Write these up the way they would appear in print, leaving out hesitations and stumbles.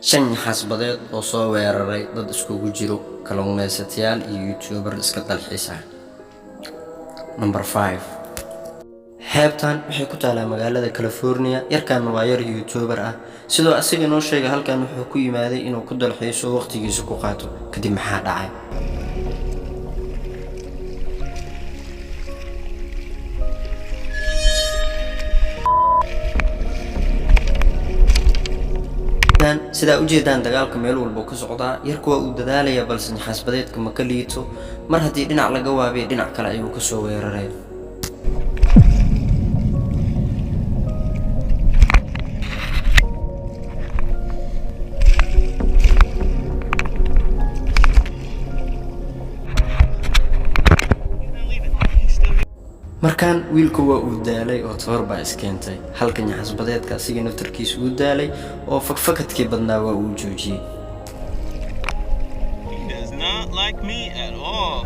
Shan yaxaasbadeed oo soo weeraray dad iskugu jiro kalluumaysatayaal iyo YouTuber iska dalxiisa. Number 5. Xeebtan waxay ku taalaa magaalada California. Yarkan waa yar YouTuber ah. Sidoo asiga noo sheegay, halkan wuxuu ku yimaaday inuu ku dalxiiso, waqtigiisa ku qaato. Kadib maxaa dhacay? Sidaa ujeedaan, dagaalka meel walba ka socdaa. Yarku waa uu dadaalaya, balse naxaasbadeedka ma ka liito. Mar haddii dhinac laga waabiyo, dhinac kale ayuu kasoo weeraray. Markaan wiilku waa uu daalay oo tabar baa iskeentay, halka naxaasbadeedka asiga naftarkiisa uu daalay oo fakfakadkii badnaa waa uu joojiyey. He does not like me at all.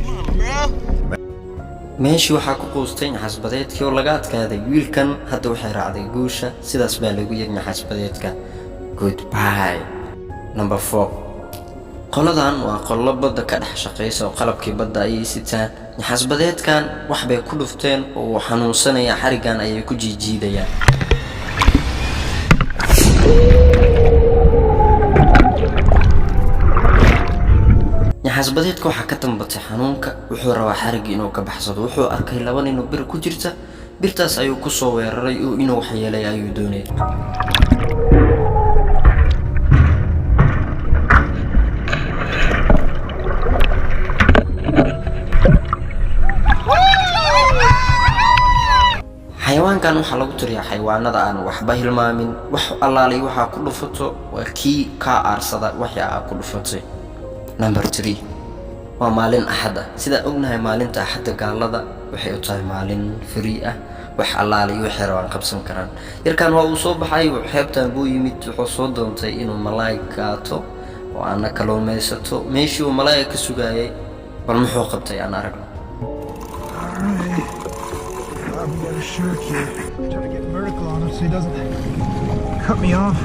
Come on, bro. Meeshii waxaa ku quustay naxaasbadeedkii oo laga adkaaday wiilkan. Hadda waxay raacday guusha. Sidaas baa lagu yiri naxaasbadeedka goodbye. Number 4. Qoladan waa qollo badda ka dhex shaqaysa oo qalabkii badda ayay sitaan. Naxaasbadeedkan wax bay ku dhufteen oo uu xanuunsanaya, xariggan ayay ku jiijiidayaan. Naxaasbadeedka waxaa ka dambatay xanuunka. Wuxuu rabaa xariggii inuu ka baxsado. Wuxuu arkay laba nin oo bir ku jirta. Birtaas ayuu kusoo weeraray oo inuu waxyeelay ayuu doonayay. Xayawaankan waxaa lagu tiriyaa xayawaanada aan waxba hilmaamin. Wax allaalay waxaa ku dhufato, waa kii kaa aarsada wixii aa ku dhufatay. Number 3. Waa maalin Axad ah. Sidaa ognahay, maalinta Axadda gaalada waxay u tahay maalin free ah, wax allaalay waxay rabaan qabsan karaan. Yarkan waa uu soo baxay, xeebtan buu yimid. Wuxuu soo doontay inuu malaay gaato oo aana kalluumaysato. Meeshii uu malaayga ka sugaayay, bal muxuu qabtay aan aragno. Alright. Glad we got a shark here. Trying to get vertical on him so he doesn't cut me off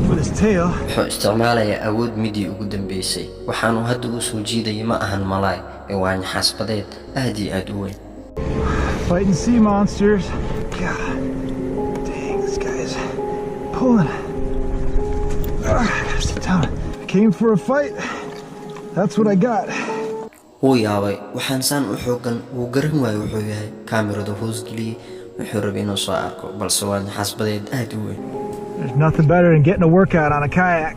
with his tail. Wuxuu isticmaalayaa awood midii ugu dambeysay. Waxaanu hadda u soo jiidayay ma ahan malaay ee waa naxaasbadeed aad iyo aad u weyn. Fighting sea monsters. God dang, this guy is pulling. Ugh, I gotta sit down. Came for a fight. That's what I got. Wuu yaabay waxaan saan u xoogan. Wuu garan waayey wuxuu yahay. Kaamiradu hoosgeliyey. Wuxuu rabay inuu soo arko, balse waa naxaasbadeed aad u weyn. There's nothing better than getting a workout on a kayak.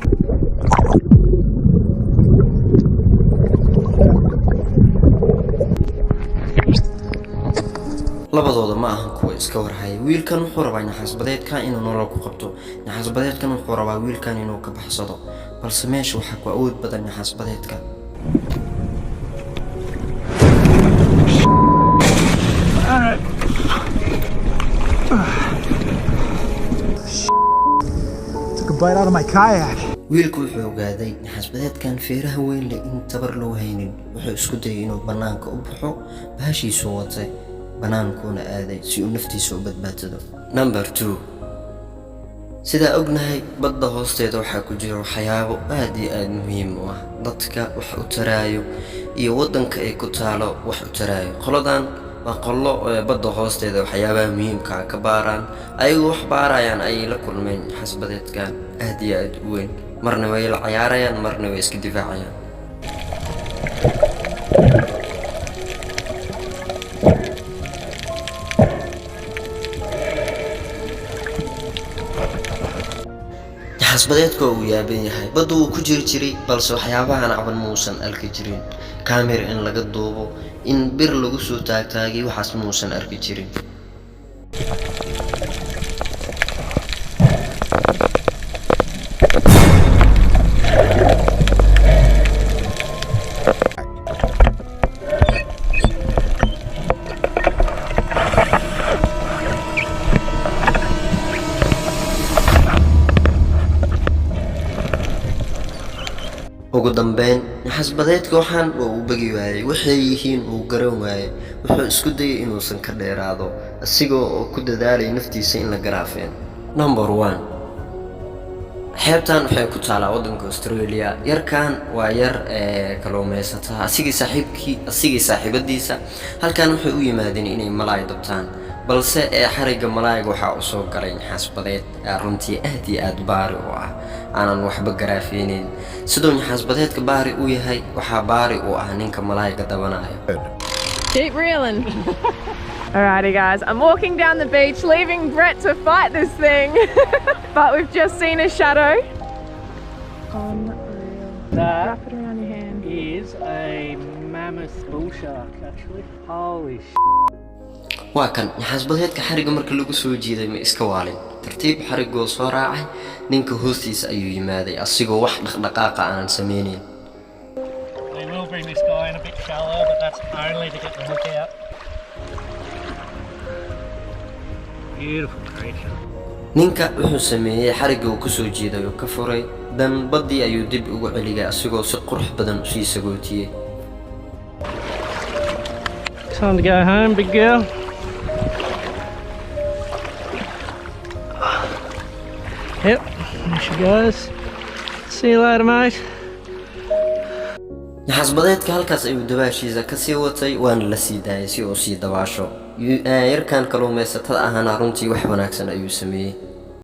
Labadooda ma ahan kuwa iska warhaya. Wiilkan wuxuu rabaa naxaasbadeedkan inuu nolol ku qabto. Naxaasbadeedkan wuxuu rabaa wiilkan inuu ka baxsado, balse meesha waxaa ku awood badan naxaasbadeedka. All right. Took a bite out of my kayak. Wiilku wuxuu ogaaday naxaasbadeedkan feeraha weyn leh in tabar loo haynin. Wuxuu isku dayay inuu bannaanka u baxo. Bahashiisuu watay, bannaankuuna aaday si uu naftiisa u badbaadsado. Number 2. Sidaa ognahay, badda hoosteeda waxaa ku jira waxyaabo aad iyo aad muhiim u ah, dadka wax u taraayo iyo waddanka ay ku taalo wax u taraayo. Qoladan waa qollo ee badda hoosteeda waxyaabaha muhiimka ah ka baaraan. Ayagoo wax baarayaan ayay la kulmeen xasbadeedkan aad iyo aad u weyn. Marna way la cayaarayaan, marna way iska difaacayaan. Xasbadeedka uu yaaban yahay. Badda wuu ku jiri jiray, balse waxyaabahan caban muusan arki jirin. Kaamira in laga duubo, in bir lagu soo taagtaagay, waxaas muusan arki jirin. Ugu dambeyntii, Ugu dambeyn naxasbadeedka waxaan waa uu begi waayey, waxay yihiin uu garan waayey. Wuxuu isku dayay inuusan ka dheeraado, asigoo oo ku dadaalay naftiisa in la garaafeen. Number 1. Xeebtan waxay ku taalaa waddanka Australia. Yarkan waa yar ee kalluumaysataa. Asigii saaxiibkii, asigii saaxiibadiisa halkan waxay u yimaadeen inay malaay dabtaan, balse ee xarigga malaayga waxaa u soo galay naxaasbadeed ee runtii aad iyo aad baari u ah, aanan waxba garaafeyneyn. Siduu naxaasbadeedka baari u yahay, waxaa baari u ah ninka malaayga dabanaya. Keep reeling. Alrighty, guys, I'm walking down the beach, leaving Brett to fight this thing. But we've just seen a shadow. Unreal. That Wrap it around your hand. is a mammoth bull shark, actually. Holy sh! Waa kan naxaasbadeedka. Xarigga marka lagu soo jiiday ma iska waalin. Tartiib xariggoo soo raacay, ninka hoostiisa ayuu yimaaday, asigoo wax dhaqdhaqaaqa aanan sameyneyn. We will bring this guy in a bit shallow, but that's only to get the hook out. Beautiful creature. Ninka wuxuu sameeyey, xarigga uu kusoo jiiday oo ka furay, dan baddii ayuu dib ugu celiyay, asigoo si qurux badan usii sagootiyey. Time to go home, big girl. Yep, there she goes. See you later, mate. Naxasbadeedka halkaas ayuu dabaashiisa kasii watay, waana la sii daayay si uu sii dabaasho. Yarkan kalluumaysatada ahana runtii wax wanaagsan ayuu sameeyey.